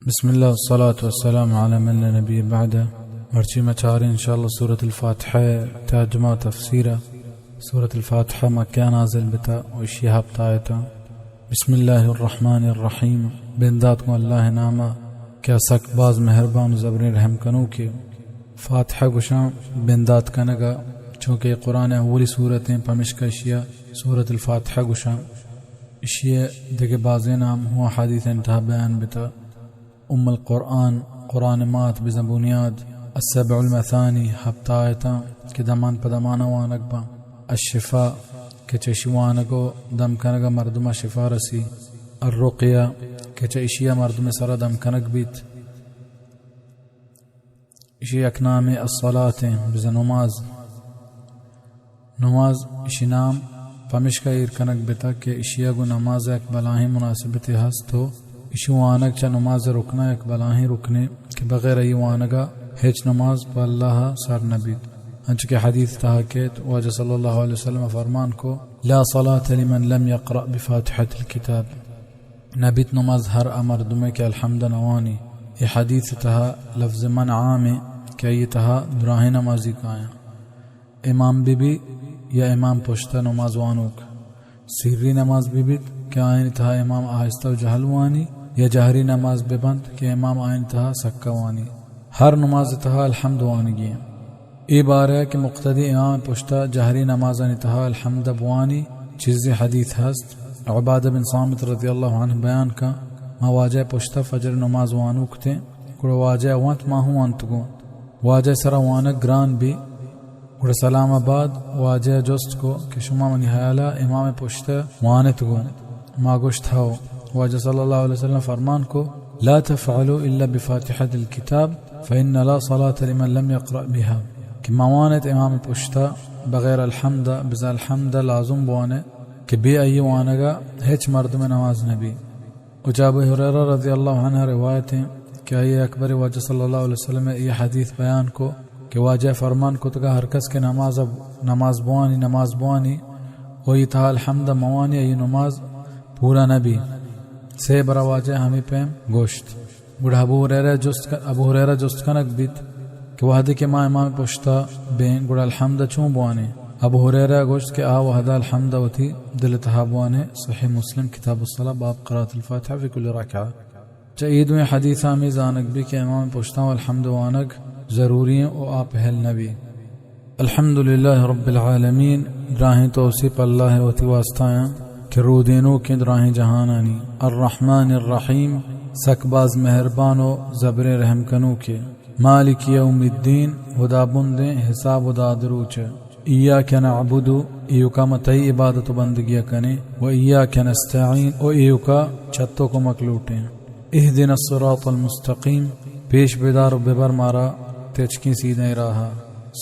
بسم اللہ والصلاة والسلام علی من لا نبی بعدہ۔ مرچی ما چاریں انشاءاللہ سورۃ الفاتحہ ترجمہ و تفسیر۔ سورۃ الفاتحہ مکہ نازل بتا و اشی ہپت آیتاں۔ بسم اللہ الرحمن الرحیم، بندات گوں اللہ ناما کہ آ سک باز مہربان و زبریں رحم کنوکے۔ فاتحہ گوشاں بندات کنگا، چونکہ قرآن اولی سورتیں، پمشکا اشیا سورۃ الفاتحہ گوشاں۔ اشی دگہ بازیں نام ہوں احادیث انتہا بیان بتا۔ ام القرآن، قرآن مات بزاں بنیاد، السبع المثانی، ہپت آیتاں کہ دمان پہ دمانا وانگ باں، الشفاء کہ چہ اشی وانگ و دم کنگا مردما شفا رسی، الرقیہ کہ چہ اشیا مردم سرا دم کنگ بیت۔ اشی یک نامے الصلاة ایں، بزاں نماز۔ نماز اشی نام پمشکا ایر کنگ بتا کہ اشیا گوں نماز یک بلاہیں مناسبتے ہست و اشی وانگ چہ نماز رکنا یک بلاہیں رکنے کہ بغیر ای وانگا ہچ نماز پہ اللہ سر نبیت۔ انچو کہ حدیث تہا کیت، واجہ صلی اللہ علیہ وسلم فرمان کو، لا صلاة لمن لم يقرأ بفاتحة الكتاب۔ نبیت نماز ہر آ مردمے کہ الحمد نوانی۔ اے حدیث تہا لفظ من عامیں کہ ای تہا دراہیں نمازی کایاں۔ امام بہ بی یا امام پشتا نماز وانوک۔ سری نماز بہ بیت کہ آیانی تہا امام آہستہ و جہل وانی، یا جہری نماز بہ بنت کہ امام آیانی تہا سکا وانی۔ ہر نماز تہا الحمد وانگی ایں۔ اے بارہ کہ مقتدی امام پشتا جہری نمازانی تہا الحمد بوانی، چیزی حدیث ہست۔ عبادہ بن صامت رضی اللہ عنہ بیان کن، ما واجہ پشتا فجر نماز وانوک تیں، گڑا واجہ ونت ما ہوں ونتگوں۔ واجہ سرا وانگ گران بی۔ گڑا سلام بعد واجہ جست کو کہ شما منی حیالا امام پشتا وانتگوں؟ ما گوشت ہو۔ واجہ صلی اللہ علیہ وسلم فرمان کو، لا تفعلوا الا بفاتحة الكتاب فإن لا صلاة لمن لم يقرأ بها، کہ موانت امام پشتا بغیر الحمد، بزاں الحمد لازم بوانے کہ بے ای وانگا ہچ مردم نماز نبی۔ و چہ ابو ہریرہ رضی اللہ عنہ روایت ایں کہ آئی اکبر واجہ صلی اللہ علیہ وسلم ای حدیث بیان کو کہ واجہ فرمان کتگا ہر کس کہ نماز، نماز بوانی، نماز بوانی و ای تہا الحمد موانی، ای نماز پورا نبی۔ سے برا واجہ ہمیں پیم گوشت۔ گڑا ابو ہریرہ جست ک-، ابو ہریرہ جست کنگ بیت کہ وہدے کہ ما امام پشتا بیں، گڑا الحمد چون بوانیں؟ ابو ہریرہ گوشت کہ آ وہدا الحمد وتی دل تہا بوانے۔ صحیح مسلم، کتاب الصلاة، باب قراءة الفاتحة في كل ركعة۔ چہ اے دوئیں حدیثاں ہمے زانگ بی کہ امام پشتاں الحمد وانگ ضروری ایں و آ پہل نبی۔ الحمدللہ رب العالمین، دراہیں توسیپ اللہ وتی واسطہ ایں کہ رودینوکیں دراہیں جہانانی۔ الرحمن الرحیم، سک باز مہربان و زبریں رحم کنوکے۔ مالک یوم الدین، ہدابندیں حساب و داد روچ۔ ایاک نعبد، ایوکا ما تئی عبادت و بندگی کنیں، و ایاک نستعین، و ایوکا چہ تو کمک لوٹیں۔ اهدنا الصراط المستقیم، پیش بدار و ببر مارا تچکیں سیدھیں راہا۔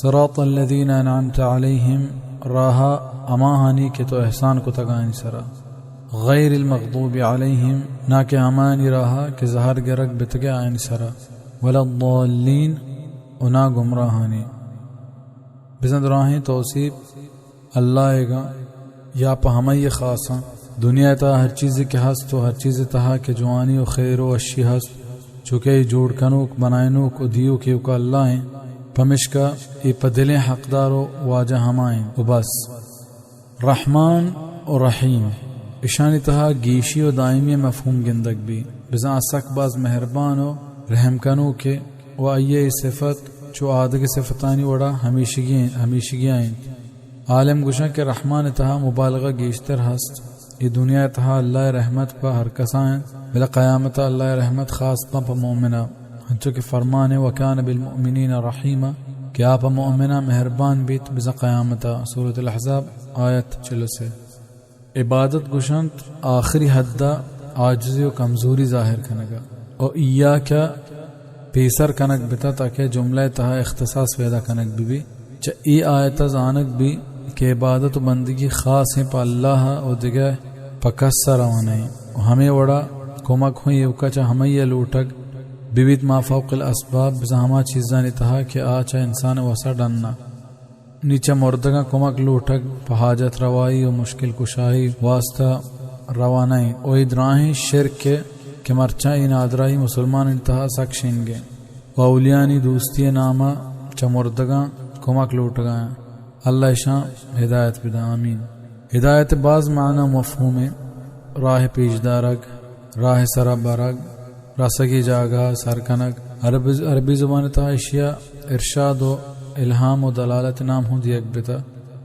صراط الذین انعمت علیہم، راہا ہماہانی کہ تو احسان کتگ آیانی سرا۔ غیر المغضوب علیہم، نا کہ ہمایانی راہا کہ زہر گرگ بتگے آیانی سرا۔ ولا الضالین، و نا گمراہانی۔ بزاں دراہیں توسیپ اللہ ئیگاں یا پہ ہمائی خاصاں۔ دنیا تہا ہر چیزے کہ ہست و ہر چیزے تہا کہ جوانی و خیر و وشی ہست، چونکہ اے جوڑ کنوک، بنائینوک و دیوک ایوکا اللہ ایں، پمشکا اے پہ دلیں حقدار و واجہ ہما ایں و بس۔ رحمان و رحیم، اشانی تہا گیشی و دائمی مفہوم گندگ بی۔ بزاں آ سک باز مہربان و رحم کنوکے و آئی ء اے صفت چو آدگہ صفتانی وڑا ہمیشگی، ہمیشگی ء انت۔ عالم گوشاں کہ رحمان ء تہا مبالغہ گیشتر ہست۔ اے دنیا ء تہا اللہ ء رحمت پہ ہر کسا انت، بلے قیامت ء اللہ ء رحمت خاص باں پہ مومنا، انچو کہ فرمان ء وکان بالمؤمنین رحیما، کہ آ پہ مومنا مہربان بیت بزاں قیامت ء۔ سورۃ الاحزاب، آیت چل و سے۔ عبادت گوشنت آخری حد ء عاجزی و کمزوری ظاہر کنگ ء، و ایاک ء پیسر کنگ بتا تاکہ جملہ ء تہا اختصاص پیدا کنگ بہ بی۔ چہ اے آیت ء زانگ بی کہ عبادت و بندگی خاصیں پہ اللہ ء و دگہ پہ کس ء روا نہ انت، و ہمے وڑا کمک ہوں ایوکا چہ ہمائی ء لوٹگ بہ بیت ما فوق الاسباب، بزاں ہما چیزانی تہا کہ آ چہ انسان ء وس ء ڈن ء۔ نی چہ مردگاں کمک لوٹگ پہ حاجت روائی و مشکل کشائی واسطہ روا نہ انت و اے دراہیں شرک ء کہ مرچاں اے نادراہی مسلمانانی تہا سک شنگ انت و اولیانی دوستی ء نام ء چہ مردگاں کمک لوٹگا انت۔ اللہ اشاں ہدایت بدا، آمین۔ ہدایت ء باز معنی و مفہوم انت، راہ پیش دارگ، راہ سرا برگ، رسگی جاگہ سر کنگ۔ عربی، عربی زبان تہا اشیا ارشاد و الہام و دلالت نام ہوں دیگ بتا۔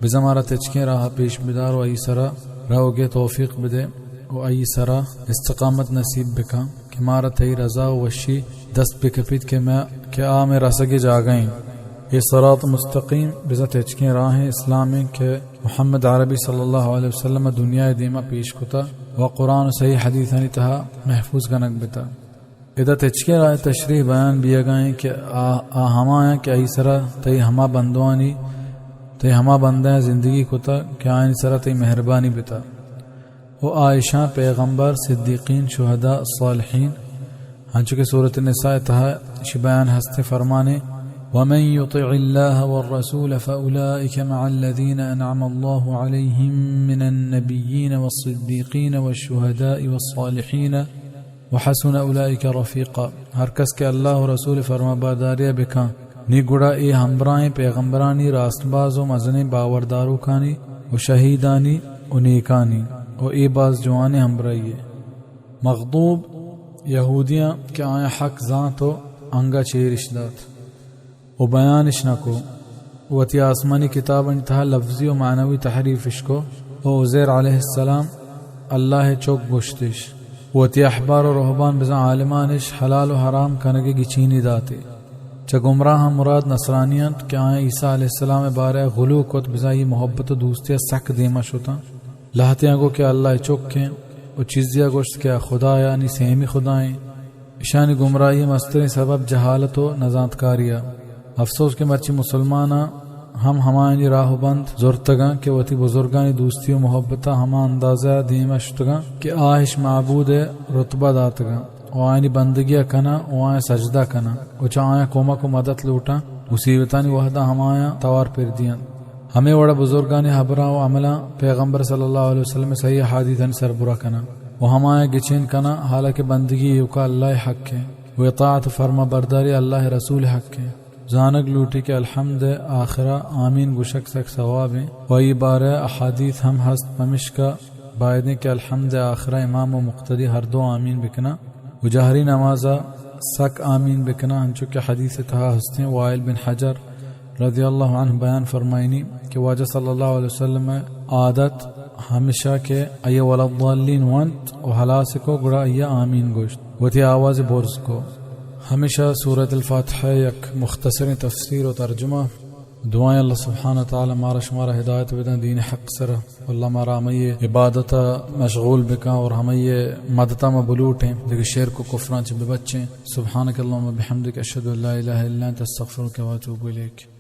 بزاں مارا تچکیں راہ پیش بدار و آئی سرا روگ ء توفیق بدے و آئی سرا استقامت نصیب بکن کہ مارا تئی رضا و وشی دست بکپیت کہ میں، کہ آ میں رسگ جاگہ ہیں۔ اے صراط مستقیم بزاں تچکیں راہ اسلام ہیں کہ محمد عربی صلی اللہ علیہ وسلم دنیا دیما پیش کتا و قرآن و صحیح حدیثانی تہا محفوظ کنگ بتا۔ ادا تچکیں راہ تشریح بیان بیگا ہیں کہ آ، آ ہما ہیں کہ آئی سرا تئی ہما بندوانی، تئی ہما بندیاں زندگی کتا کہ آئین سرا تئی مہربانی بتا۔ و آ اشاں پیغمبر، صدیقین، شہداء، صالحین، ہنچو کہ سورۃ النساء تہا اشی بیان ہستے فرمانے، ومن يطع الله والرسول فأولئك مع الذين أنعم الله عليهم من النبيين والصديقين والشهداء والصالحين وحسن أولئك رفيقا۔ ہر کس کہ اللہ و رسول فرما برداری بکن، نی گڑا اے ہمبراہیں پیغمبرانی، راست باز و مزنیں باورداروکانی و شہیدانی و نیکانی و اے باز جوانیں ہمبراہی۔ مغضوب یہودیاں کہ آیاں حق زانت و انگا چیرش دات و بیانش نہ کو، وتی آسمانی کتابانی تہا لفظی و معنوی تحریفش کو و عزیر علیہ السلام اللہ چک گوشتش۔ وتی احبار و رہبان بزاں عالمانش حلال و حرام کنگ گچینی داتے۔ چہ گمراہاں مراد نصرانی انت کہ آیاں عیسی علیہ السلام بارہ غلو کت، بزاں آئی محبت و دوستی سک دیما شتاں۔ لہتیاں گو کہ اللہ چک ہیں و چیزیا گوشت کہ آ خدایانی سیمی خدائیں۔ اشانی گمراہی مستریں سبب جہالت و نزانتکاری ء۔ افسوس کہ مرچی مسلماناں ہم ہمایانی راہ و بند زرتگاں کہ وتی بزرگانی دوستی و محبت ء ہما اندازہ ء دیم ء شتگاں کہ آ اش معبود ء رتبہ داتگاں و آیانی بندگی ء کناں و آیاں سجدہ کناں و چہ آیاں کمک و مدد لوٹاں، مصیبتانی وہد ء ہمایاں توار پر دیاں۔ ہمے وڑ ء بزرگانی ہبراں و عملاں پیغمبر صلی اللہ علیہ وسلم ء صحیح احادیثانی سربرا کناں و ہمایاں گچین کناں، حالانکہ بندگی ایوکا اللہ ء حق ء و اطاعت و فرما برداری اللہ ء رسول ء حق ء۔ زانگ لوٹی کہ الحمد ء آخرا آمین گوشگ سک ثواب ء و اے بارہ ء احادیث ہم ہست، پمشکا بایدیں کہ الحمد ء آخرا امام و مقتدی ہر دو آمین بکناں۔ و جہری نمازا سک آمین بکناں، انچو کہ حدیث تہا ہستیں۔ وائل بن حجر رضی اللہ عنہ بیان فرمائنی کہ واجہ صلی اللہ علیہ وسلم عادت ہمیشہ کہ ایا ولا الضالین ونت و ہلاس کو گڑا ایا آمین گوشت، وتی آواز برز کو۔ ہمیشہ سورۃ الفاتحہ یک مختصریں تفسیر و ترجمہ۔ دعائیں اللہ سبحانہ تعالی مارا شمارا ہدایت بدن دین حق سرا۔ اللہ مارا ہمئی عبادت ء مشغول بکن اور ہمئی مدد ء ما بلوٹیں، دگہ شرک و کفراں چہ ببچیں۔ سبحانک اللہم و بحمدک، اشہد ان لا الہ الا انت، استغفرک و اتوب الیک۔